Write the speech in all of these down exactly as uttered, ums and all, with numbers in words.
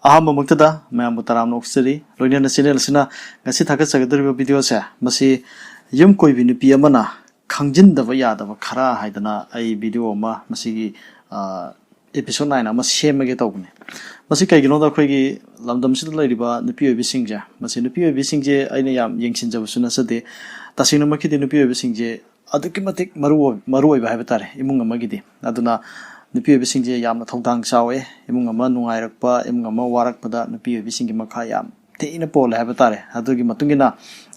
ꯑꯍꯥꯟꯕꯃꯛꯇꯗ ꯃꯌꯥꯝꯕꯨ ꯇꯔꯥꯝꯅ ꯑꯣꯛꯆꯔꯤ꯫ ꯂꯣꯏꯅꯅ ꯆꯦꯅꯦꯜ ꯑꯁꯤꯅ ꯉꯁꯤ ꯊꯥꯒꯠꯆꯒꯗꯧꯔꯤꯕ ꯚꯤꯗꯤꯑꯣꯁꯦ, ꯃꯁꯤ ꯌꯨꯝ ꯀꯣꯏꯕꯤ ꯅꯨꯄꯤ ꯑꯃꯅ ꯈꯪꯖꯤꯟꯗꯕ ꯌꯥꯗꯕ ꯈꯔ ꯍꯥꯏꯗꯅ ꯑꯩ ꯚꯤꯗꯤꯑꯣ ꯑꯃ ꯃꯁꯤꯒꯤ, ꯑ, ꯑꯦꯄꯤꯁꯣꯠ ꯅꯥꯏꯟ ꯑꯃ ꯁꯦꯝꯃꯒꯦ ꯇꯧꯕꯅꯤ꯫ ꯃꯁꯤ ꯀꯩꯒꯤꯅꯣꯗ, ꯑꯩꯈꯣꯏꯒꯤ ꯂꯝꯗꯝꯁꯤꯗ ꯂꯩꯔꯤꯕ ꯅꯨꯄꯤ ꯑꯣꯏꯕꯤꯁꯤꯡꯁꯦ, ꯃꯁꯤ ꯅꯨꯄꯤ ꯑꯣꯏꯕꯤꯁꯤꯡꯁꯦ ꯑꯩꯅ ꯌꯥꯝ ꯌꯦꯡꯁꯤꯟꯖꯕꯁꯨ ꯅꯠꯆꯗꯦ꯫ ꯇꯁꯦꯡꯅꯃꯛꯀꯤꯗꯤ ꯅꯨꯄꯤ ꯑꯣꯏꯕꯤꯁꯤꯡꯁꯦ ꯑꯗꯨꯛꯀꯤ ꯃꯇꯤꯛ ꯃꯔꯨ ꯑꯣꯏ-, ꯃꯔꯨ ꯑꯣꯏꯕ ꯍꯥꯏꯕ ꯇꯥꯔꯦ ꯏꯃꯨꯡ ꯑꯃꯒꯤꯗꯤ꯫ ꯑꯗꯨꯅ ꯅꯨꯄꯤ ꯑꯣꯏꯕꯤꯁꯤꯡꯁꯦ ꯌꯥꯝꯅ ꯊꯧꯗꯥꯡ ꯆꯥꯎꯋꯦ꯫ ꯏꯃꯨꯡ ꯑꯃ ꯅꯨꯡꯉꯥꯏꯔꯛꯄ, ꯏꯃꯨꯡ ꯑꯃ ꯋꯥꯔꯛꯄꯗ ꯅꯨꯄꯤ ꯑꯣꯏꯕꯤꯁꯤꯡꯒꯤ ꯃꯈꯥ ꯌꯥꯝ ꯊꯤꯅ ꯄꯣꯜꯂꯦ ꯍꯥꯏꯕ ꯇꯥꯔꯦ꯫ ꯑꯗꯨꯒꯤ ꯃꯇꯨꯡ ꯏꯟꯅ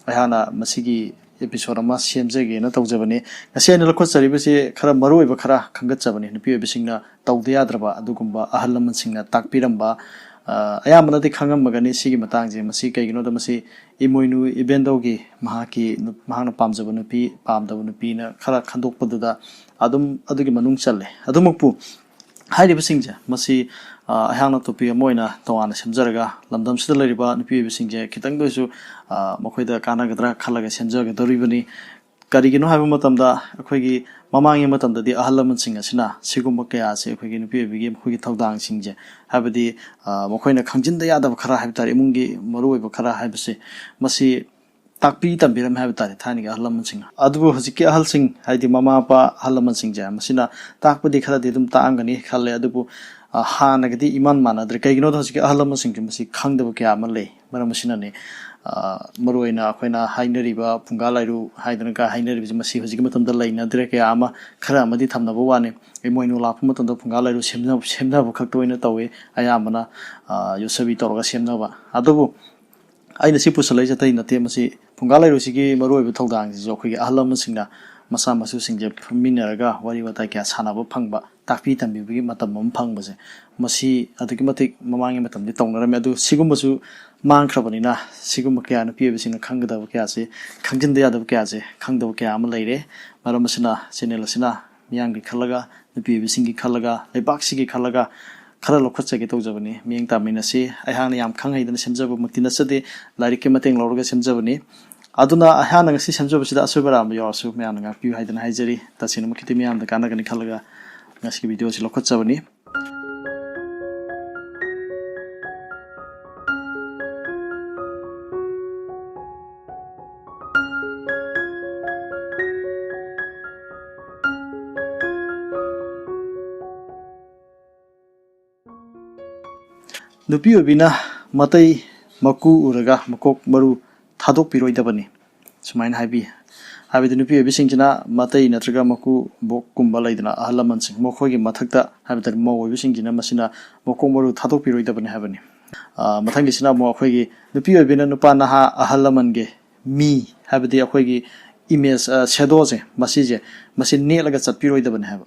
ꯑꯩꯍꯥꯛꯅ ꯃꯁꯤꯒꯤ ꯑꯦꯄꯤꯁꯣꯠ ꯑꯃ ꯁꯦꯝꯖꯒꯦꯅ ꯇꯧꯖꯕꯅꯤ꯫ ꯉꯁꯤ ꯑꯩꯅ ꯂꯧꯈꯠꯆꯔꯤꯕꯁꯤ ꯈꯔ ꯃꯔꯨ ꯑꯣꯏꯕ ꯈꯔ ꯈꯟꯒꯠꯆꯕꯅꯤ꯫ ꯅꯨꯄꯤ ꯑꯣꯏꯕꯤꯁꯤꯡꯅ ꯇꯧꯗ ꯌꯥꯗ꯭ꯔꯕ ꯑꯗꯨꯒꯨꯝꯕ ꯑꯍꯜ ꯂꯃꯟꯁꯤꯡꯅ ꯇꯥꯛꯄꯤꯔꯝꯕ, ꯑ, ꯑꯌꯥꯝꯕꯅꯗꯤ ꯈꯪꯉꯝꯃꯒꯅꯤ ꯁꯤꯒꯤ ꯃꯇꯥꯡꯁꯦ꯫ ꯃꯁꯤ ꯀꯩꯒꯤꯅꯣꯗ, ꯃꯁꯤ ꯏꯃꯣꯏꯅꯨ ꯏꯕꯦꯟꯗꯧꯒꯤ ꯃꯍꯥꯛꯀꯤ ꯅꯨ-, ꯃꯍꯥꯛꯅ ꯄꯥꯝꯖꯕ ꯅꯨꯄꯤ, ꯄꯥꯝꯗꯕ ꯅꯨꯄꯤꯅ ꯈꯔ ꯈꯟꯗꯣꯛꯄꯗꯨꯗ ꯑꯗꯨꯝ ꯑꯗꯨꯒꯤ ꯃꯅꯨꯡ ꯆꯜꯂꯦ꯫ ꯑꯗꯨꯃꯛꯄꯨ ꯍꯥꯏꯔꯤꯕꯁꯤꯡꯁꯦ, ꯃꯁꯤ, ꯑ, ꯑꯩꯍꯥꯛꯅ ꯇꯣꯄꯤꯛ ꯑꯃ ꯑꯣꯏꯅ ꯇꯣꯉꯥꯟꯅ ꯁꯦꯝꯖꯔꯒ ꯂꯝꯗꯝꯁꯤꯗ ꯂꯩꯔꯤꯕ ꯅꯨꯄꯤ ꯑꯣꯏꯕꯤꯁꯤꯡꯁꯦ ꯈꯤꯇꯪꯗ ꯑꯣꯏꯁꯨ, ꯑ, ꯃꯈꯣꯏꯗ ꯀꯥꯟꯅꯒꯗ꯭ꯔꯥ ꯈꯜꯂꯒ ꯁꯦꯝꯖꯒꯗꯧꯔꯤꯕꯅꯤ꯫ ꯀꯔꯤꯒꯤꯅꯣ ꯍꯥꯏꯕ ꯃꯇꯝꯗ, ꯑꯩꯈꯣꯏꯒꯤ ꯃꯃꯥꯡꯒꯤ ꯃꯇꯝꯗꯗꯤ ꯑꯍꯜ ꯂꯃꯟꯁꯤꯡ ꯑꯁꯤꯅ ꯁꯤꯒꯨꯝꯕ ꯀꯌꯥꯁꯦ ꯑꯩꯈꯣꯏꯒꯤ ꯅꯨꯄꯤ ꯑꯣꯏꯕꯤꯒꯤ ꯃꯈꯣꯏꯒꯤ ꯊꯧꯗꯥꯡꯁꯤꯡꯁꯦ, ꯍꯥꯏꯕꯗꯤ, ꯑ, ꯃꯈꯣꯏꯅ ꯈꯪꯖꯤꯟꯗ ꯌꯥꯗꯕ ꯈꯔ ꯍꯥꯏꯕ ꯇꯥꯔꯦ, ꯏꯃꯨꯡꯒꯤ ꯃꯔꯨꯑꯣꯏꯕ ꯈꯔ ꯍꯥꯏꯕꯁꯦ, ꯃꯁꯤ ꯇꯥꯛꯄꯤ ꯇꯝꯕꯤꯔꯝꯃꯦ ꯍꯥꯏꯕ ꯇꯥꯔꯦ ꯊꯥꯏꯅꯒꯤ ꯑꯍꯜ ꯂꯃꯟꯁꯤꯡꯅ꯫ ꯑꯗꯨꯕꯨ ꯍꯧꯖꯤꯛꯀꯤ ꯑꯍꯜꯁꯤꯡ, ꯍꯥꯏꯗꯤ ꯃꯃꯥ ꯃꯄꯥ ꯑꯍꯜ ꯂꯃꯟꯁꯤꯡꯁꯦ, ꯃꯁꯤꯅ ꯇꯥꯛꯄꯗꯤ ꯈꯔꯗꯤ ꯑꯗꯨꯝ ꯇꯥꯛꯑꯝꯒꯅꯤ ꯈꯜꯂꯦ, ꯑꯗꯨꯕꯨ, ꯑ, ꯍꯥꯟꯅꯒꯗꯤ ꯏꯃꯥꯟ ꯃꯥꯟꯅꯗ꯭ꯔꯦ꯫ ꯀꯩꯒꯤꯅꯣꯗ ꯍꯧꯖꯤꯛꯀꯤ ꯑꯍꯜ ꯂꯃꯟꯁꯤꯡꯁꯦ ꯃꯁꯤ ꯈꯪꯗꯕ ꯀꯌꯥ ꯑꯃ ꯂꯩ꯫ ꯃꯔꯝ ꯑꯁꯤꯅꯅꯤ, ꯑ, ꯃꯔꯨꯑꯣꯏꯅ ꯑꯩꯈꯣꯏꯅ ꯍꯥꯏꯅꯔꯤꯕ ꯐꯨꯡꯒꯥ ꯂꯥꯏꯔꯨ ꯍꯥꯏꯗꯅꯒ ꯍꯥꯏꯅꯔꯤꯕꯁꯦ, ꯃꯁꯤ ꯍꯧꯖꯤꯛꯀꯤ ꯃꯇꯝꯗ ꯂꯩꯅꯗ꯭ꯔꯦ꯫ ꯀꯌꯥ ꯑꯃ, ꯈꯔ ꯑꯃꯗꯤ ꯊꯝꯅꯕ ꯋꯥꯅꯤ꯫ ꯏꯃꯣꯏꯅꯨ ꯂꯥꯛꯄ ꯃꯇꯝꯗ ꯐꯨꯡꯒꯥ ꯂꯥꯏꯔꯨ ꯁꯦꯝꯅ-, ꯁꯦꯝꯅꯕ ꯈꯛꯇ ꯑꯣꯏꯅ ꯇꯧꯏ ꯑꯌꯥꯝꯕꯅ, ꯑ, ꯌꯣꯠꯁꯕꯤ ꯇꯧꯔꯒ ꯁꯦꯝꯅꯕ꯫ ꯑꯗꯨꯕꯨ ꯑꯩꯅ ꯁꯤ ꯄꯨꯁꯜꯂꯛꯏꯁꯦ ꯑꯇꯩ ꯅꯠꯇꯦ, ꯃꯁꯤ ꯐꯨꯡꯒꯥ ꯂꯥꯏꯔꯨꯁꯤꯒꯤ ꯃꯔꯨꯑꯣꯏꯕ ꯊꯧꯗꯥꯡꯁꯤꯁꯨ ꯑꯩꯈꯣꯏꯒꯤ ꯑꯍꯜ ꯂꯃꯟꯁꯤꯡꯅ ꯃꯆꯥ ꯃꯁꯨꯁꯤꯡꯁꯦ ꯐꯝꯃꯤꯟꯅꯔꯒ ꯋꯥꯔꯤ ꯋꯥꯇꯥꯏ ꯀꯌꯥ ꯁꯥꯟꯅꯕ ꯐꯪꯕ, ꯇꯥꯛꯄꯤ ꯇꯝꯕꯤꯕꯒꯤ ꯃꯇꯝ ꯑꯃ ꯐꯪꯕꯁꯦ, ꯃꯁꯤ ꯑꯗꯨꯛꯀꯤ ꯃꯇꯤꯛ ꯃꯃꯥꯡꯒꯤ ꯃꯇꯝꯗꯤ ꯇꯧꯅꯔꯝꯃꯤ꯫ ꯑꯗꯨ ꯁꯤꯒꯨꯝꯕꯁꯨ ꯃꯥꯡꯈ꯭ꯔꯕꯅꯤꯅ, ꯁꯤꯒꯨꯝꯕ ꯀꯌꯥ, ꯅꯨꯄꯤ ꯑꯣꯏꯕꯁꯤꯡꯅ ꯈꯪꯒꯗꯕ ꯀꯌꯥꯁꯦ, ꯈꯪꯖꯤꯟꯕ ꯌꯥꯗꯕ ꯀꯌꯥꯁꯦ, ꯈꯪꯗꯕ ꯀꯌꯥ ꯑꯃ ꯂꯩꯔꯦ꯫ ꯃꯔꯝ ꯑꯁꯤꯅ ꯆꯦꯅꯦꯜ ꯑꯁꯤꯅ ꯃꯤꯌꯥꯝꯒꯤ ꯈꯜꯂꯒ, ꯅꯨꯄꯤ ꯑꯣꯏꯕꯁꯤꯡꯒꯤ ꯈꯜꯂꯒ, ꯂꯩꯕꯥꯛꯁꯤꯒꯤ ꯈꯜꯂꯒ ꯈꯔ ꯂꯧꯈꯠꯆꯒꯦ ꯇꯧꯖꯕꯅꯤ꯫ ꯃꯤꯠꯌꯦꯡ ꯇꯥꯃꯤꯟꯅꯁꯤ꯫ ꯑꯩꯍꯥꯛꯅ ꯌꯥꯝ ꯈꯪ ꯍꯩꯗꯅ ꯁꯦꯝꯖꯕꯃꯛꯇꯤ ꯅꯠꯆꯗꯦ, ꯂꯥꯏꯔꯤꯛꯀꯤ ꯃꯇꯦꯡ ꯂꯧꯔꯒ ꯁꯦꯝꯖꯕꯅꯤ꯫ ꯑꯗꯨꯅ ꯑꯩꯍꯥꯛꯅ ꯉꯁꯤ ꯁꯦꯝꯖꯕꯁꯤꯗ ꯑꯁꯣꯏꯕ ꯑꯔꯥꯟꯕ ꯌꯥꯎꯔꯁꯨ ꯃꯌꯥꯝꯅ ꯉꯥꯛꯄꯤꯌꯨ ꯍꯥꯏꯗꯅ ꯍꯥꯏꯖꯔꯤ꯫ ꯇꯁꯦꯡꯅꯃꯛꯀꯤꯗꯤ ꯃꯤꯌꯥꯝꯗ ꯀꯥꯟꯅꯒꯅꯤ ꯈꯜꯂꯒ ꯉꯁꯤꯒꯤ ꯚꯤꯗꯤꯑꯣ ꯑꯁꯤ ꯂꯧꯈꯠꯆꯕꯅꯤ꯫ ꯅꯨꯄꯤ ꯑꯣꯏꯕꯤꯅ ꯃꯇꯩ ꯃꯀꯨ ꯎꯔꯒ ꯃꯀꯣꯛ ꯃꯔꯨ ꯊꯥꯗꯣꯛꯄꯤꯔꯣꯏꯗꯕꯅꯤ꯫ ꯁꯨꯃꯥꯏꯅ ꯍꯥꯏꯕꯤ꯫ ꯍꯥꯏꯕꯗꯤ ꯅꯨꯄꯤ ꯑꯣꯏꯕꯤꯁꯤꯡꯁꯤꯅ ꯃꯇꯩ ꯅꯠꯇ꯭ꯔꯒ ꯃꯀꯨꯕꯣꯛꯀꯨꯝꯕ ꯂꯩꯗꯅ, ꯑꯍꯜ ꯂꯃꯟꯁꯤꯡ, ꯃꯈꯣꯏꯒꯤ ꯃꯊꯛꯇ ꯍꯥꯏꯕ ꯇꯥꯔꯦ, ꯃꯧ ꯑꯣꯏꯕꯤꯁꯤꯡꯁꯤꯅ ꯃꯁꯤꯅ ꯃꯀꯣꯛ ꯃꯔꯨ ꯊꯥꯗꯣꯛꯄꯤꯔꯣꯏꯗꯕꯅꯤ ꯍꯥꯏꯕꯅꯤ꯫ ꯑ, ꯃꯊꯪꯒꯤꯁꯤꯅ ꯑꯃꯨꯛ ꯑꯩꯈꯣꯏꯒꯤ ꯅꯨꯄꯤ ꯑꯣꯏꯕꯤꯅ ꯅꯨꯄꯥ ꯅꯍꯥ ꯑꯍꯜ ꯂꯃꯟꯒꯤ ꯃꯤ, ꯍꯥꯏꯕꯗꯤ ꯑꯩꯈꯣꯏꯒꯤ ꯏꯃꯦꯖ, ꯁꯦꯗꯣꯁꯦ, ꯃꯁꯤꯁꯦ, ꯃꯁꯤ ꯅꯦꯠꯂꯒ ꯆꯠꯄꯤꯔꯣꯏꯗꯕꯅꯤ ꯍꯥꯏꯕ꯫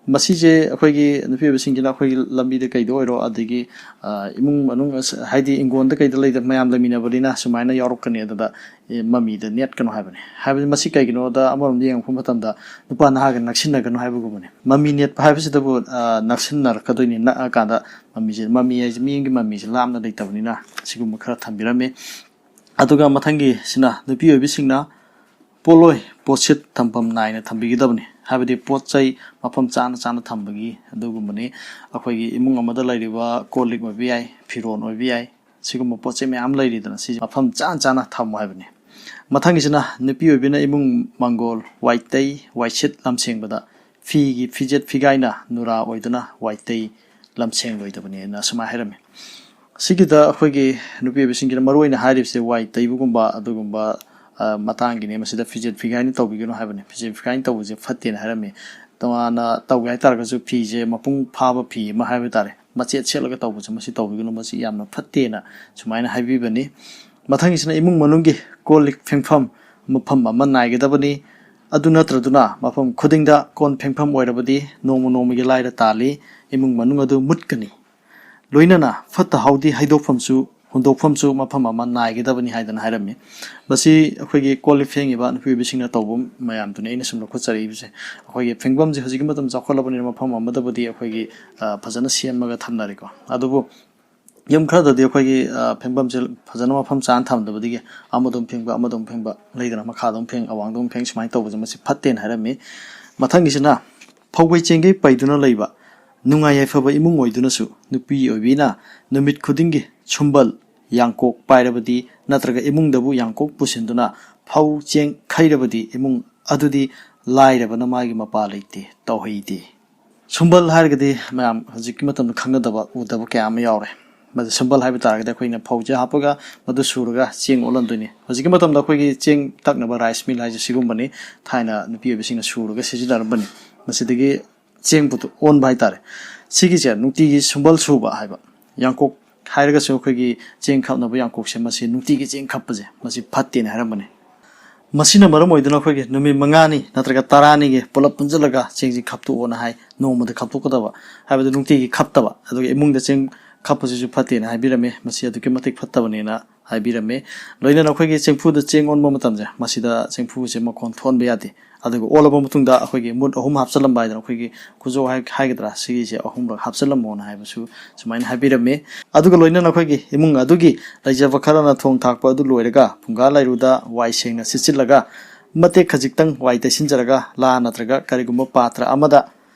ꯃꯁꯤꯁꯦ ꯑꯩꯈꯣꯏꯒꯤ ꯅꯨꯄꯤ ꯑꯣꯏꯕꯁꯤꯡꯁꯤꯅ ꯑꯩꯈꯣꯏꯒꯤ ꯂꯝꯕꯤꯗ ꯀꯩꯗ ꯑꯣꯏꯔꯣ, ꯑꯗꯒꯤ, ꯑ, ꯏꯃꯨꯡ ꯃꯅꯨꯡ, ꯑꯁ, ꯍꯥꯏꯗꯤ ꯏꯪꯒꯣꯟꯗ ꯀꯩꯗ ꯂꯩꯗ ꯃꯌꯥꯝ ꯂꯩꯃꯤꯟꯅꯕꯅꯤꯅ ꯁꯨꯃꯥꯏꯅ ꯌꯥꯎꯔꯛꯀꯅꯤ꯫ ꯑꯗꯨꯗ, ꯑꯦ, ꯃꯃꯤꯗ ꯅꯦꯠꯀꯅꯨ ꯍꯥꯏꯕꯅꯤ꯫ ꯍꯥꯏꯕꯗꯤ ꯃꯁꯤ ꯀꯩꯒꯤꯅꯣꯗ, ꯑꯃꯔꯣꯝꯗ ꯌꯦꯡꯉꯛꯄ ꯃꯇꯝꯗ ꯅꯨꯄꯥ ꯅꯍꯥꯒ ꯅꯛꯁꯤꯟꯅꯒꯅꯨ ꯍꯥꯏꯕꯒꯨꯝꯕꯅꯤ꯫ ꯃꯃꯤ ꯅꯦꯠꯄ ꯍꯥꯏꯕꯁꯤꯗꯕꯨ, ꯑ, ꯅꯛꯁꯤꯟꯅꯔꯛꯀꯗꯣꯏꯅꯤ꯫ ꯅꯛꯑꯀꯥꯟꯗ ꯃꯃꯤꯁꯦ, ꯃꯃꯤ ꯍꯥꯏꯁꯦ ꯃꯤ ꯑꯃꯒꯤ ꯃꯃꯤꯁꯦ ꯂꯥꯞꯅ ꯂꯩꯇꯕꯅꯤꯅ ꯁꯤꯒꯨꯝꯕ ꯈꯔ ꯊꯝꯕꯤꯔꯝꯃꯤ꯫ ꯑꯗꯨꯒ ꯃꯊꯪꯒꯤꯁꯤꯅ ꯅꯨꯄꯤ ꯑꯣꯏꯕꯤꯁꯤꯡꯅ ꯄꯣꯠꯂꯣꯏ ꯄꯣꯠꯁꯤꯠ ꯊꯝꯐꯝ ꯅꯥꯏꯅ ꯊꯝꯕꯤꯒꯗꯕꯅꯤ꯫ ꯍꯥꯏꯕꯗꯤ ꯄꯣꯠ ꯆꯩ ꯃꯐꯝ ꯆꯥꯅ ꯆꯥꯅ ꯊꯝꯕꯒꯤ ꯑꯗꯨꯒꯨꯝꯕꯅꯤ꯫ ꯑꯩꯈꯣꯏꯒꯤ ꯏꯃꯨꯡ ꯑꯃꯗ ꯂꯩꯔꯤꯕ ꯀꯣꯜ ꯂꯤꯛ ꯑꯣꯏꯕ ꯌꯥꯏ, ꯐꯤꯔꯣꯜ ꯑꯣꯏꯕ ꯌꯥꯏ, ꯁꯤꯒꯨꯝꯕ ꯄꯣꯠ ꯆꯩ ꯃꯌꯥꯝ ꯂꯩꯔꯤꯗꯅ, ꯁꯤꯁꯦ ꯃꯐꯝ ꯆꯥꯅ ꯆꯥꯅ ꯊꯝꯃꯨ ꯍꯥꯏꯕꯅꯤ꯫ ꯃꯊꯪꯒꯤꯁꯤꯅ ꯅꯨꯄꯤ ꯑꯣꯏꯕꯤꯅ ꯏꯃꯨꯡ ꯃꯪꯒꯣꯜ, ꯋꯥꯏꯇꯩ, ꯋꯥꯏꯁꯤꯠ ꯂꯝꯁꯦꯡꯕꯗ ꯐꯤꯒꯤ ꯐꯤꯖꯦꯠ ꯐꯤꯒꯥꯏꯅ ꯅꯨꯔꯥ ꯑꯣꯏꯗꯨꯅ ꯋꯥꯏꯇꯩ ꯂꯝꯁꯦꯡꯂꯣꯏꯗꯕꯅꯦꯅ ꯑꯁꯨꯃꯥꯏꯅ ꯍꯥꯏꯔꯝꯃꯤ꯫ ꯁꯤꯒꯤꯗ ꯑꯩꯈꯣꯏꯒꯤ ꯅꯨꯄꯤ ꯑꯣꯏꯕꯤꯁꯤꯡꯒꯤꯅ ꯃꯔꯨ ꯑꯣꯏꯅ ꯍꯥꯏꯔꯤꯕꯁꯦ ꯋꯥꯏ ꯇꯩꯕꯒꯨꯝꯕ ꯑꯗꯨꯒꯨꯝꯕ, ꯑ, ꯃꯇꯥꯡꯒꯤꯅꯦ꯫ ꯃꯁꯤꯗ ꯐꯤꯖꯦꯠ ꯐꯤꯒꯥꯏꯅ ꯇꯧꯕꯤꯒꯅꯨ ꯍꯥꯏꯕꯅꯤ꯫ ꯐꯤꯖꯦꯠ ꯐꯤꯒꯥꯏꯅ ꯇꯧꯕꯁꯦ ꯐꯠꯇꯦꯅ ꯍꯥꯏꯔꯝꯃꯤ꯫ ꯇꯣꯉꯥꯟꯅ ꯇꯧꯒꯦ ꯍꯥꯏꯇꯥꯔꯒꯁꯨ ꯐꯤꯁꯦ ꯃꯄꯨꯡ ꯐꯥꯕ ꯐꯤ ꯑꯃ ꯍꯥꯏꯕ ꯇꯥꯔꯦ, ꯃꯆꯦꯠ ꯁꯦꯠꯂꯒ ꯇꯧꯕꯁꯦ ꯃꯁꯤ ꯇꯧꯕꯤꯒꯅꯨ, ꯃꯁꯤ ꯌꯥꯝꯅ ꯐꯠꯇꯦꯅ ꯁꯨꯃꯥꯏꯅ ꯍꯥꯏꯕꯤꯕꯅꯤ꯫ ꯃꯊꯪꯒꯤꯁꯤꯅ ꯏꯃꯨꯡ ꯃꯅꯨꯡꯒꯤ ꯀꯣꯜ ꯂꯤꯛ ꯐꯦꯡꯐꯝ ꯃꯐꯝ ꯑꯃ ꯅꯥꯏꯒꯗꯕꯅꯤ꯫ ꯑꯗꯨ ꯅꯠꯇ꯭ꯔꯗꯨꯅ ꯃꯐꯝ ꯈꯨꯗꯤꯡꯗ ꯀꯣꯟ ꯐꯦꯡꯐꯝ ꯑꯣꯏꯔꯕꯗꯤ ꯅꯣꯡꯃ ꯅꯣꯡꯃꯒꯤ ꯂꯥꯏꯔ ꯇꯥꯜꯂꯤ, ꯏꯃꯨꯡ ꯃꯅꯨꯡ ꯑꯗꯨ ꯃꯨꯠꯀꯅꯤ꯫ ꯂꯣꯏꯅꯅ ꯐꯠꯇ ꯍꯥꯎꯗꯤ ꯍꯩꯗꯣꯛꯐꯝꯁꯨ ꯍꯨꯟꯗꯣꯛꯐꯝꯁꯨ ꯃꯐꯝ ꯑꯃ ꯅꯥꯏꯒꯗꯕꯅꯤ ꯍꯥꯏꯗꯅ ꯍꯥꯏꯔꯝꯃꯤ꯫ ꯃꯁꯤ ꯑꯩꯈꯣꯏꯒꯤ ꯀꯣꯜ ꯂꯤꯛ ꯐꯦꯡꯉꯤꯕ ꯅꯨꯄꯤ ꯑꯣꯏꯕꯤꯁꯤꯡꯅ ꯇꯧꯕ ꯃꯌꯥꯝꯗꯨꯅꯤ ꯑꯩꯅ ꯁꯨꯝ ꯂꯧꯈꯠꯆꯔꯛꯏꯕꯁꯦ꯫ ꯑꯩꯈꯣꯏꯒꯤ ꯐꯦꯡꯐꯝꯁꯦ ꯍꯧꯖꯤꯛꯀꯤ ꯃꯇꯝ ꯆꯥꯎꯈꯠꯂꯕꯅꯤꯅ ꯃꯐꯝ ꯑꯃꯗꯕꯨꯗꯤ ꯑꯩꯈꯣꯏꯒꯤ, ꯑ, ꯐꯖꯅ ꯁꯦꯝꯃꯒ ꯊꯝꯅꯔꯦꯀꯣ꯫ ꯑꯗꯨꯕꯨ ꯌꯨꯝ ꯈꯔꯗꯗꯤ ꯑꯩꯈꯣꯏꯒꯤ, ꯑ, ꯐꯦꯡꯐꯝꯁꯦ ꯐꯖꯅ ꯃꯐꯝ ꯆꯥꯅ ꯊꯝꯗꯕꯗꯒꯤ ꯑꯃꯗ ꯑꯃꯨꯛ ꯐꯦꯡꯕ, ꯑꯃꯗ ꯑꯃꯨꯛ ꯐꯦꯡꯕ, ꯂꯩꯗꯅ, ꯃꯈꯥꯗ ꯑꯃꯨꯛ ꯐꯦꯡ, ꯑꯋꯥꯡꯗ ꯑꯃꯨꯛ ꯐꯦꯡ, ꯁꯨꯃꯥꯏꯅ ꯇꯧꯕꯁꯦ ꯃꯁꯤ ꯐꯠꯇꯦꯅ ꯍꯥꯏꯔꯝꯃꯤ꯫ ꯃꯊꯪꯒꯤꯁꯤꯅ ꯐꯧꯒꯩ ꯆꯦꯡꯒꯩ ꯄꯩꯗꯨꯅ ꯂꯩꯕ ꯅꯨꯡꯉꯥꯏ ꯌꯥꯏꯐꯕ ꯏꯃꯨꯡ ꯑꯣꯏꯗꯨꯅꯁꯨ ꯅꯨꯄꯤ ꯑꯣꯏꯕꯤꯅ ꯅꯨꯃꯤꯠ ꯈꯨꯗꯤꯡꯒꯤ ꯁꯨꯝꯕꯜ, ꯌꯥꯡꯀꯣꯛ ꯄꯥꯏꯔꯕꯗꯤ ꯅꯠꯇ꯭ꯔꯒ ꯏꯃꯨꯡꯗꯕꯨ ꯌꯥꯡꯀꯣꯛ ꯄꯨꯁꯤꯟꯗꯨꯅ ꯐꯧ ꯆꯦꯡ ꯈꯩꯔꯕꯗꯤ ꯏꯃꯨꯡ ꯑꯗꯨꯗꯤ ꯂꯥꯏꯔꯕꯅ ꯃꯥꯒꯤ ꯃꯄꯥ ꯂꯩꯇꯦ, ꯇꯧꯍꯩꯗꯦ꯫ ꯁꯨꯝꯕꯜ ꯍꯥꯏꯔꯒꯗꯤ ꯃꯌꯥꯝ ꯍꯧꯖꯤꯛꯀꯤ ꯃꯇꯝꯗ ꯈꯪꯅꯗꯕ, ꯎꯗꯕ ꯀꯌꯥ ꯑꯃ ꯌꯥꯎꯔꯦ꯫ ꯃꯗꯨ ꯁꯨꯝꯕꯜ ꯍꯥꯏꯕ ꯇꯥꯔꯒꯗꯤ ꯑꯩꯈꯣꯏꯅ ꯐꯧꯁꯦ ꯍꯥꯞꯄꯒ ꯃꯗꯨ ꯁꯨꯔꯒ ꯆꯦꯡ ꯑꯣꯜꯍꯟꯗꯣꯏꯅꯤ꯫ ꯍꯧꯖꯤꯛꯀꯤ ꯃꯇꯝꯗ ꯑꯩꯈꯣꯏꯒꯤ ꯆꯦꯡ ꯇꯛꯅꯕ ꯔꯥꯏꯁ ꯃꯤꯜ ꯍꯥꯏꯁꯦ ꯁꯤꯒꯨꯝꯕꯅꯤ꯫ ꯊꯥꯏꯅ ꯅꯨꯄꯤ ꯑꯣꯏꯕꯁꯤꯡꯅ ꯁꯨꯔꯒ ꯁꯤꯖꯤꯟꯅꯔꯝꯕꯅꯤ꯫ ꯃꯁꯤꯗꯒꯤ ꯆꯦꯡ ꯄꯨꯊꯣꯛ ꯑꯣꯟꯕ ꯍꯥꯏꯇꯥꯔꯦ꯫ ꯁꯤꯒꯤꯁꯦ ꯅꯨꯡꯇꯤꯒꯤ ꯁꯨꯝꯕꯜ ꯁꯨꯕ ꯍꯥꯏꯕ, ꯌꯥꯡꯀꯣꯛ ꯍꯥꯏꯔꯒꯁꯨ ꯑꯩꯈꯣꯏꯒꯤ ꯆꯦꯡ ꯈꯞꯅꯕ ꯌꯥꯡꯀꯣꯛꯁꯦ, ꯃꯁꯤ ꯅꯨꯡꯇꯤꯒꯤ ꯆꯦꯡ ꯈꯞꯄꯁꯦ ꯃꯁꯤ ꯐꯠꯇꯦꯅ ꯍꯥꯏꯔꯝꯕꯅꯤ꯫ ꯃꯁꯤꯅ ꯃꯔꯝ ꯑꯣꯏꯗꯨꯅ ꯑꯩꯈꯣꯏꯒꯤ ꯅꯨꯃꯤꯠ ꯃꯉꯥꯅꯤ ꯅꯠꯇ꯭ꯔꯒ ꯇꯔꯥꯅꯤꯒꯤ ꯄꯨꯂꯞ ꯄꯨꯟꯁꯤꯜꯂꯒ ꯆꯦꯡꯁꯤ ꯈꯞꯇꯣꯛꯑꯣꯅ ꯍꯥꯏ, ꯅꯣꯡꯃꯗ ꯈꯞꯇꯣꯛꯀꯗꯕ, ꯍꯥꯏꯕꯗꯤ ꯅꯨꯡꯇꯤꯒꯤ ꯈꯞꯇꯕ꯫ ꯑꯗꯨꯒ ꯏꯃꯨꯡꯗ ꯆꯦꯡ ꯈꯞꯄꯁꯤꯁꯨ ꯐꯠꯇꯦꯅ ꯍꯥꯏꯕꯤꯔꯝꯃꯤ, ꯃꯁꯤ ꯑꯗꯨꯛꯀꯤ ꯃꯇꯤꯛ ꯐꯠꯇꯕꯅꯦꯅ ꯍꯥꯏꯕꯤꯔꯝꯃꯤ꯫ ꯂꯣꯏꯅꯅ ꯑꯩꯈꯣꯏꯒꯤ ꯆꯦꯡꯐꯨꯗ ꯆꯦꯡ ꯑꯣꯟꯕ ꯃꯇꯝꯁꯦ, ꯃꯁꯤꯗ ꯆꯦꯡꯐꯨꯁꯦ ꯃꯈꯣꯟ ꯊꯣꯛꯍꯟꯕ ꯌꯥꯗꯦ꯫ ꯑꯗꯨꯒ ꯑꯣꯜꯂꯕ ꯃꯇꯨꯡꯗ ꯑꯩꯈꯣꯏꯒꯤ ꯃꯨꯠ ꯑꯍꯨꯝ ꯍꯥꯞꯆꯤꯜꯂꯝꯕ ꯍꯥꯏꯗꯅ, ꯑꯩꯈꯣꯏꯒꯤ ꯈꯨꯖꯣ ꯍꯥꯏ-, ꯍꯥꯏꯒꯗ꯭ꯔꯥ, ꯁꯤꯒꯤꯁꯦ ꯑꯍꯨꯝꯂꯛ ꯍꯥꯞꯆꯤꯜꯂꯝꯃꯣꯅ ꯍꯥꯏꯕꯁꯨ ꯁꯨꯃꯥꯏꯅ ꯍꯥꯏꯕꯤꯔꯝꯃꯤ꯫ ꯑꯗꯨꯒ ꯂꯣꯏꯅꯅ ꯑꯩꯈꯣꯏꯒꯤ ꯏꯃꯨꯡ ꯑꯗꯨꯒꯤ ꯂꯩꯖꯕ ꯈꯔꯅ ꯊꯣꯡ ꯊꯥꯛꯄ ꯑꯗꯨ ꯂꯣꯏꯔꯒ ꯐꯨꯡꯒꯥ ꯂꯥꯏꯔꯨꯗ ꯋꯥꯏ ꯁꯦꯡꯅ ꯁꯤꯠꯆꯤꯜꯂꯒ ꯃꯇꯦꯛ ꯈꯖꯤꯛꯇꯪ ꯋꯥꯏ ꯇꯩꯁꯤꯟꯖꯔꯒ ꯂꯥ ꯅꯠꯇ꯭ꯔꯒ ꯀꯔꯤꯒꯨꯝꯕ ꯄꯥꯇ꯭ꯔ ꯑꯃꯗ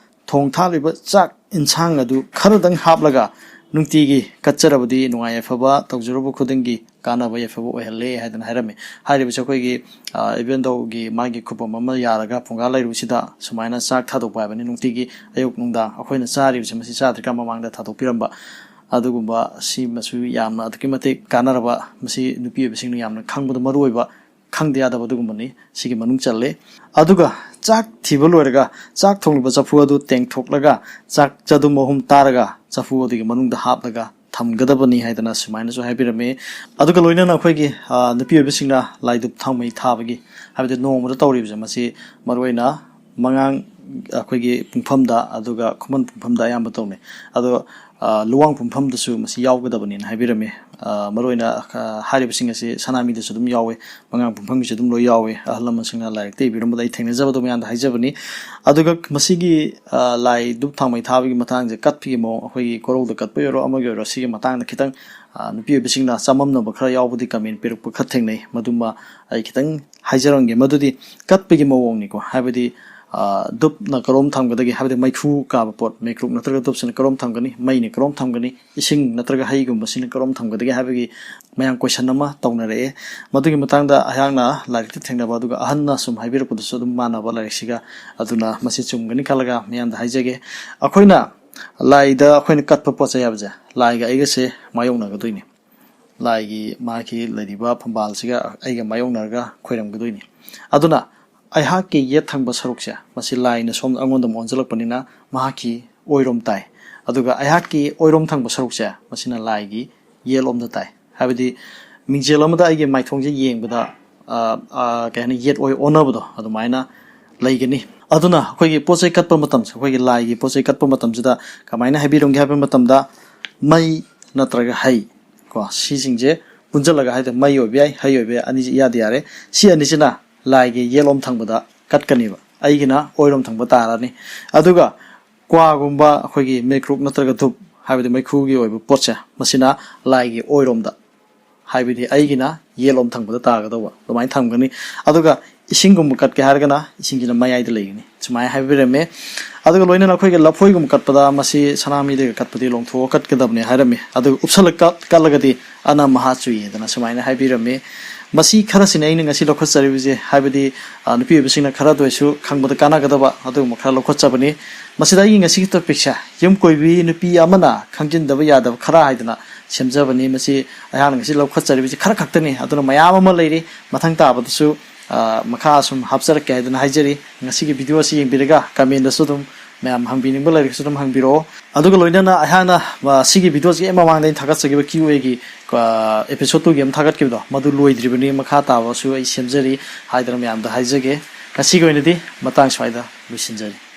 ꯊꯣꯡ ꯊꯥꯛꯂꯤꯕ ꯆꯥꯛ ꯏꯟꯁꯥꯡ ꯑꯗꯨ ꯈꯔꯗꯪ ꯍꯥꯞꯂꯒ ꯅꯨꯡꯇꯤꯒꯤ ꯀꯠꯆꯔꯕꯗꯤ ꯅꯨꯡꯉꯥꯏ ꯌꯥꯏꯐꯕ ꯇꯧꯖꯔꯨꯕ ꯈꯨꯗꯤꯡꯒꯤ ꯀꯥꯟꯅꯕ ꯌꯥꯏꯐꯕ ꯑꯣꯏꯍꯜꯂꯦ ꯍꯥꯏꯗꯅ ꯍꯥꯏꯔꯝꯃꯤ꯫ ꯍꯥꯏꯔꯤꯕꯁꯤ ꯑꯩꯈꯣꯏꯒꯤ, ꯑ, ꯏꯕꯦꯟꯗꯧꯒꯤ ꯃꯥꯒꯤ ꯈꯨꯕꯝ ꯑꯃ ꯌꯥꯔꯒ ꯐꯨꯡꯒꯥ ꯂꯩꯔꯨꯁꯤꯗ ꯁꯨꯃꯥꯏꯅ ꯆꯥꯛ ꯊꯥꯗꯣꯛꯄ ꯍꯥꯏꯕꯅꯤ꯫ ꯅꯨꯡꯇꯤꯒꯤ ꯑꯌꯨꯛ ꯅꯨꯡꯗꯥꯡ ꯑꯩꯈꯣꯏꯅ ꯆꯥꯔꯤꯕꯁꯦ ꯃꯁꯤ ꯆꯥꯗ꯭ꯔꯤꯀꯥꯟ ꯃꯃꯥꯡꯗ ꯊꯥꯗꯣꯛꯄꯤꯔꯝꯕ ꯑꯗꯨꯒꯨꯝꯕ ꯁꯤꯃꯁꯨ ꯌꯥꯝꯅ ꯑꯗꯨꯛꯀꯤ ꯃꯇꯤꯛ ꯀꯥꯟꯅꯔꯕ, ꯃꯁꯤ ꯅꯨꯄꯤ ꯑꯣꯏꯕꯁꯤꯡꯅ ꯌꯥꯝꯅ ꯈꯪꯕꯗ ꯃꯔꯨ ꯑꯣꯏꯕ, ꯈꯪꯗ ꯌꯥꯗꯕ ꯑꯗꯨꯒꯨꯝꯕꯅꯤ꯫ ꯁꯤꯒꯤ ꯃꯅꯨꯡ ꯆꯜꯂꯦ꯫ ꯑꯗꯨꯒ ꯆꯥꯛ ꯊꯤꯕ ꯂꯣꯏꯔꯒ ꯆꯥꯛ ꯊꯣꯡꯂꯤꯕ ꯆꯐꯨ ꯑꯗꯨ ꯇꯦꯡꯊꯣꯛꯂꯒ ꯆꯥꯛ ꯆꯗꯨꯝ ꯑꯍꯨꯝ ꯇꯥꯔꯒ ꯆꯐꯨ ꯑꯗꯨꯒꯤ ꯃꯅꯨꯡꯗ ꯍꯥꯞꯂꯒ ꯊꯝꯒꯗꯕꯅꯤ ꯍꯥꯏꯗꯅ ꯁꯨꯃꯥꯏꯅꯁꯨ ꯍꯥꯏꯕꯤꯔꯝꯃꯤ꯫ ꯑꯗꯨꯒ ꯂꯣꯏꯅꯅ ꯑꯩꯈꯣꯏꯒꯤ, ꯑ, ꯅꯨꯄꯤ ꯑꯣꯏꯕꯁꯤꯡꯅ ꯂꯥꯏ ꯙꯨꯞ ꯊꯥꯎꯃꯩ ꯊꯥꯕꯒꯤ, ꯍꯥꯏꯕꯗꯤ ꯅꯣꯡꯃꯗ ꯇꯧꯔꯤꯕꯁꯦ, ꯃꯁꯤ ꯃꯔꯨꯑꯣꯏꯅ ꯃꯉꯥꯡ ꯑꯩꯈꯣꯏꯒꯤ ꯄꯨꯡꯐꯝꯗ ꯑꯗꯨꯒ ꯈꯨꯃꯟ ꯄꯨꯡꯐꯝꯗ ꯑꯌꯥꯝꯕ ꯇꯧꯅꯩ꯫ ꯑꯗꯣ, ꯑ, ꯂꯨꯋꯥꯡ ꯄꯨꯡꯐꯝꯗꯁꯨ ꯃꯁꯤ ꯌꯥꯎꯒꯗꯕꯅꯤꯅ ꯍꯥꯏꯕꯤꯔꯝꯃꯤ꯫ ꯑ, ꯃꯔꯨꯑꯣꯏꯅ, ꯑ, ꯍꯥꯏꯔꯤꯕꯁꯤꯡ ꯑꯁꯤ ꯁꯅꯥꯃꯤꯗꯁꯨ ꯑꯗꯨꯝ ꯌꯥꯎꯋꯦ, ꯃꯉꯥꯡ ꯄꯨꯡꯐꯝꯒꯤꯁꯨ ꯑꯗꯨꯝ ꯂꯣꯏ ꯌꯥꯎꯋꯦ꯫ ꯑꯍꯜ ꯂꯃꯟꯁꯤꯡꯅ ꯂꯥꯏꯔꯤꯛꯇ ꯏꯕꯤꯔꯝꯕꯗ ꯑꯩ ꯊꯦꯡꯅꯖꯕꯗꯣ ꯃꯌꯥꯝꯗ ꯍꯥꯏꯖꯕꯅꯤ꯫ ꯑꯗꯨꯒ ꯃꯁꯤꯒꯤ, ꯑ, ꯂꯥꯏ ꯙꯨꯞ ꯊꯥꯎꯃꯩ ꯊꯥꯕꯒꯤ ꯃꯇꯥꯡꯁꯦ, ꯀꯠꯄꯒꯤ ꯃꯑꯣꯡ, ꯑꯩꯈꯣꯏꯒꯤ ꯀꯣꯔꯧꯗ ꯀꯠꯄ ꯑꯣꯏꯔꯣ, ꯑꯃꯒꯤ ꯑꯣꯏꯔꯣ, ꯁꯤꯒꯤ ꯃꯇꯥꯡꯗ ꯈꯤꯇꯪ, ꯑ, ꯅꯨꯄꯤ ꯑꯣꯏꯕꯁꯤꯡꯅ ꯆꯃꯝꯅꯕ ꯈꯔ ꯌꯥꯎꯕꯗꯤ comment ꯄꯤꯔꯛꯄ ꯈꯔ ꯊꯦꯡꯅꯩ꯫ ꯃꯗꯨꯃ ꯑꯩ ꯈꯤꯇꯪ ꯍꯥꯏꯖꯔꯝꯒꯦ꯫ ꯃꯗꯨꯗꯤ ꯀꯠꯄꯒꯤ ꯃꯑꯣꯡꯅꯤꯀꯣ, ꯍꯥꯏꯕꯗꯤ ꯙꯨꯞꯅ ꯀꯔꯣꯝ ꯊꯝꯒꯗꯒꯦ, ꯍꯥꯏꯕꯗꯤ ꯃꯩꯈꯨ ꯀꯥꯕ ꯄꯣꯠ, ꯃꯩꯀ꯭ꯔꯨꯛ ꯅꯠꯇ꯭ꯔꯒ ꯙꯨꯞꯁꯤꯅ ꯀꯔꯣꯝ ꯊꯝꯒꯅꯤ, ꯃꯩꯅ ꯀꯔꯣꯝ ꯊꯝꯒꯅꯤ, ꯏꯁꯤꯡ ꯅꯠꯇ꯭ꯔꯒ ꯍꯩꯒꯨꯝꯕꯁꯤꯅ ꯀꯔꯣꯝ ꯊꯝꯒꯗꯒꯦ ꯍꯥꯏꯕꯒꯤ ꯃꯌꯥꯝ ꯀꯣꯏꯁꯟ ꯑꯃ ꯇꯧꯅꯔꯛꯑꯦ꯫ ꯃꯗꯨꯒꯤ ꯃꯇꯥꯡꯗ ꯑꯩꯍꯥꯛꯅ ꯂꯥꯏꯔꯤꯛꯇ ꯊꯦꯡꯅꯕ, ꯑꯗꯨꯒ ꯑꯍꯟꯅ ꯁꯨꯝ ꯍꯥꯏꯕꯤꯔꯛꯄꯗꯨꯁꯨ ꯑꯗꯨꯝ ꯃꯥꯟꯅꯕ ꯂꯥꯏꯔꯤꯛꯁꯤꯒ, ꯑꯗꯨꯅ ꯃꯁꯤ ꯆꯨꯝꯒꯅꯤ ꯈꯜꯂꯒ ꯃꯌꯥꯝꯗ ꯍꯥꯏꯖꯒꯦ꯫ ꯑꯩꯈꯣꯏꯅ ꯂꯥꯏꯗ ꯑꯩꯈꯣꯏꯅ ꯀꯠꯄ ꯄꯣꯠ ꯆꯩ ꯍꯥꯏꯕꯁꯦ ꯂꯥꯏꯒ ꯑꯩꯒꯁꯦ ꯃꯥꯌꯣꯛꯅꯒꯗꯣꯏꯅꯤ꯫ ꯂꯥꯏꯒꯤ ꯃꯥꯒꯤ ꯂꯩꯔꯤꯕ ꯐꯝꯕꯥꯜꯁꯤꯒ ꯑꯩꯒ ꯃꯥꯌꯣꯛꯅꯔꯒ ꯈꯣꯏꯔꯝꯒꯗꯣꯏꯅꯤ꯫ ꯑꯗꯨꯅ ꯑꯩꯍꯥꯛꯀꯤ ꯌꯦꯠ ꯊꯪꯕ ꯁꯔꯨꯛꯁꯦ, ꯃꯁꯤ ꯂꯥꯏꯅ ꯁꯣꯝ ꯑꯩꯉꯣꯟꯗ ꯑꯃꯨꯛ ꯑꯣꯟꯁꯤꯜꯂꯛꯄꯅꯤꯅ ꯃꯍꯥꯛꯀꯤ ꯑꯣꯏꯔꯣꯝ ꯇꯥꯏ꯫ ꯑꯗꯨꯒ ꯑꯩꯍꯥꯛꯀꯤ ꯑꯣꯏꯔꯣꯝ ꯊꯪꯕ ꯁꯔꯨꯛꯁꯦ, ꯃꯁꯤꯅ ꯂꯥꯏꯒꯤ ꯌꯦꯠꯂꯣꯝꯗ ꯇꯥꯏ꯫ ꯍꯥꯏꯕꯗꯤ ꯃꯤꯡꯖꯦꯜ ꯑꯃꯗ ꯑꯩꯒꯤ ꯃꯥꯏꯊꯣꯡꯁꯦ ꯌꯦꯡꯕꯗ, ꯑ, ꯑ, ꯀꯩ ꯍꯥꯏꯅꯤ, ꯌꯦꯠ ꯑꯣꯏ ꯑꯣꯟꯅꯕꯗꯣ ꯑꯗꯨꯃꯥꯏꯅ ꯂꯩꯒꯅꯤ꯫ ꯑꯗꯨꯅ ꯑꯩꯈꯣꯏꯒꯤ ꯄꯣꯠ ꯆꯩ ꯀꯠꯄ ꯃꯇꯝꯁꯦ, ꯑꯩꯈꯣꯏꯒꯤ ꯂꯥꯏꯒꯤ ꯄꯣꯠ ꯆꯩ ꯀꯠꯄ ꯃꯇꯝꯁꯤꯗ ꯀꯃꯥꯏꯅ ꯍꯥꯏꯕꯤꯔꯝꯒꯦ ꯍꯥꯏꯕ ꯃꯇꯝꯗ, ꯃꯩ ꯅꯠꯇ꯭ꯔꯒ ꯍꯩ, ꯀꯣ, ꯁꯤꯁꯤꯡꯁꯦ ꯄꯨꯟꯁꯤꯜꯂꯒ ꯍꯥꯏꯗꯤ ꯃꯩ ꯑꯣꯏꯕ ꯌꯥꯏ, ꯍꯩ ꯑꯣꯏꯕ ꯌꯥꯏ, ꯑꯅꯤꯁꯤ ꯏꯌꯥꯗ ꯌꯥꯔꯦ꯫ ꯁꯤ ꯑꯅꯤꯁꯤꯅ ꯂꯥꯏꯒꯤ ꯌꯦꯠꯂꯣꯝ ꯊꯪꯕꯗ ꯀꯠꯀꯅꯤꯕ, ꯑꯩꯒꯤꯅ ꯑꯣꯏꯔꯣꯝ ꯊꯪꯕ ꯇꯥꯔꯅꯤ꯫ ꯑꯗꯨꯒ ꯀ꯭ꯋꯥꯒꯨꯝꯕ ꯑꯩꯈꯣꯏꯒꯤ ꯃꯩꯀ꯭ꯔꯨꯛ ꯅꯠꯇ꯭ꯔꯒ ꯙꯨꯞ, ꯍꯥꯏꯕꯗꯤ ꯃꯩꯈꯨꯒꯤ ꯑꯣꯏꯕ ꯄꯣꯠꯁꯦ, ꯃꯁꯤꯅ ꯂꯥꯏꯒꯤ ꯑꯣꯏꯔꯣꯝꯗ, ꯍꯥꯏꯕꯗꯤ ꯑꯩꯒꯤꯅ ꯌꯦꯠꯂꯣꯝ ꯊꯪꯕꯗ ꯇꯥꯒꯗꯧꯕ, ꯑꯗꯨꯃꯥꯏꯅ ꯊꯝꯒꯅꯤ꯫ ꯑꯗꯨꯒ ꯏꯁꯤꯡꯒꯨꯝꯕ ꯀꯠꯀꯦ ꯍꯥꯏꯔꯒꯅ ꯏꯁꯤꯡꯁꯤꯅ ꯃꯌꯥꯏꯗ ꯂꯩꯒꯅꯤ, ꯁꯨꯃꯥꯏꯅ ꯍꯥꯏꯕꯤꯔꯝꯃꯦ꯫ ꯑꯗꯨꯒ ꯂꯣꯏꯅꯅ ꯑꯩꯈꯣꯏꯒꯤ ꯂꯐꯣꯏꯒꯨꯝꯕ ꯀꯠꯄꯗ ꯃꯁꯤ ꯁꯅꯥꯃꯍꯤꯗꯒ ꯀꯠꯄꯗꯤ ꯂꯣꯡꯊꯣꯛꯑ ꯀꯠꯀꯗꯕꯅꯦ ꯍꯥꯏꯔꯝꯃꯤ꯫ ꯑꯗꯨꯒ ꯎꯞꯁꯜꯂ ꯀꯠ-, ꯀꯠꯂꯒꯗꯤ ꯑꯅ ꯃꯍꯥ ꯆꯨꯏꯌꯦꯗꯅ ꯁꯨꯃꯥꯏꯅ ꯍꯥꯏꯕꯤꯔꯝꯃꯤ꯫ ꯃꯁꯤ ꯈꯔꯁꯤꯅꯤ ꯑꯩꯅ ꯉꯁꯤ ꯂꯧꯈꯠꯆꯔꯤꯕꯁꯦ, ꯍꯥꯏꯕꯗꯤ, ꯑ, ꯅꯨꯄꯤ ꯑꯣꯏꯕꯁꯤꯡꯅ ꯈꯔꯗ ꯑꯣꯏꯁꯨ ꯈꯪꯕꯗ ꯀꯥꯟꯅꯒꯗꯕ ꯑꯗꯨꯒꯨꯝꯕ ꯈꯔ ꯂꯧꯈꯠꯆꯕꯅꯤ꯫ ꯃꯁꯤꯗ ꯑꯩꯒꯤ ꯉꯁꯤꯒꯤ ꯇꯣꯄꯤꯛꯁꯦ, ꯌꯨꯝ ꯀꯣꯏꯕꯤ ꯅꯨꯄꯤ ꯑꯃꯅ ꯈꯪꯖꯤꯟꯗꯕ ꯌꯥꯗꯕ ꯈꯔ ꯍꯥꯏꯗꯅ ꯁꯦꯝꯖꯕꯅꯤ꯫ ꯃꯁꯤ ꯑꯩꯍꯥꯛꯅ ꯉꯁꯤ ꯂꯧꯈꯠꯆꯔꯤꯕꯁꯤ ꯈꯔ ꯈꯛꯇꯅꯤ, ꯑꯗꯨꯅ ꯃꯌꯥꯝ ꯑꯃ ꯂꯩꯔꯤ꯫ ꯃꯊꯪ ꯇꯥꯕꯗꯁꯨ, ꯑ, ꯃꯈꯥ ꯁꯨꯝ ꯍꯥꯞꯆꯔꯛꯀꯦ ꯍꯥꯏꯗꯨꯅ ꯍꯥꯏꯖꯔꯤ꯫ ꯉꯁꯤꯒꯤ ꯚꯤꯗꯤꯑꯣ ꯑꯁꯤ ꯌꯦꯡꯕꯤꯔꯒ ꯀꯃꯦꯟꯗꯁꯨ ꯑꯗꯨꯝ ꯃꯌꯥꯝ ꯍꯪꯕꯤꯅꯤꯡꯕ ꯂꯩꯔꯒꯁꯨ ꯑꯗꯨꯝ ꯍꯪꯕꯤꯔꯛꯑꯣ꯫ ꯑꯗꯨꯒ ꯂꯣꯏꯅꯅ ꯑꯩꯍꯥꯛꯅ, ꯑ, ꯁꯤꯒꯤ ꯚꯤꯗꯤꯑꯣꯁꯤꯒꯤ ꯍꯦꯛ ꯃꯃꯥꯡꯗ ꯑꯩꯅ ꯊꯥꯒꯠꯆꯈꯤꯕ ꯀ꯭ꯌꯨ ꯑꯦꯒꯤ, ꯑ, ꯑꯦꯄꯤꯁꯣꯠ ꯇꯨꯒꯤ ꯑꯃ ꯊꯥꯒꯠꯈꯤꯕꯗꯣ, ꯃꯗꯨ ꯂꯣꯏꯗ꯭ꯔꯤꯕꯅꯤ, ꯃꯈꯥ ꯇꯥꯕꯁꯨ ꯑꯩ ꯁꯦꯝꯖꯔꯤ ꯍꯥꯏꯗꯅ ꯃꯌꯥꯝꯗ ꯍꯥꯏꯖꯒꯦ꯫ ꯉꯁꯤꯒꯤ ꯑꯣꯏꯅꯗꯤ ꯃꯇꯥꯡ ꯁ꯭ꯋꯥꯏꯗ ꯂꯣꯏꯁꯤꯟꯖꯔꯤ꯫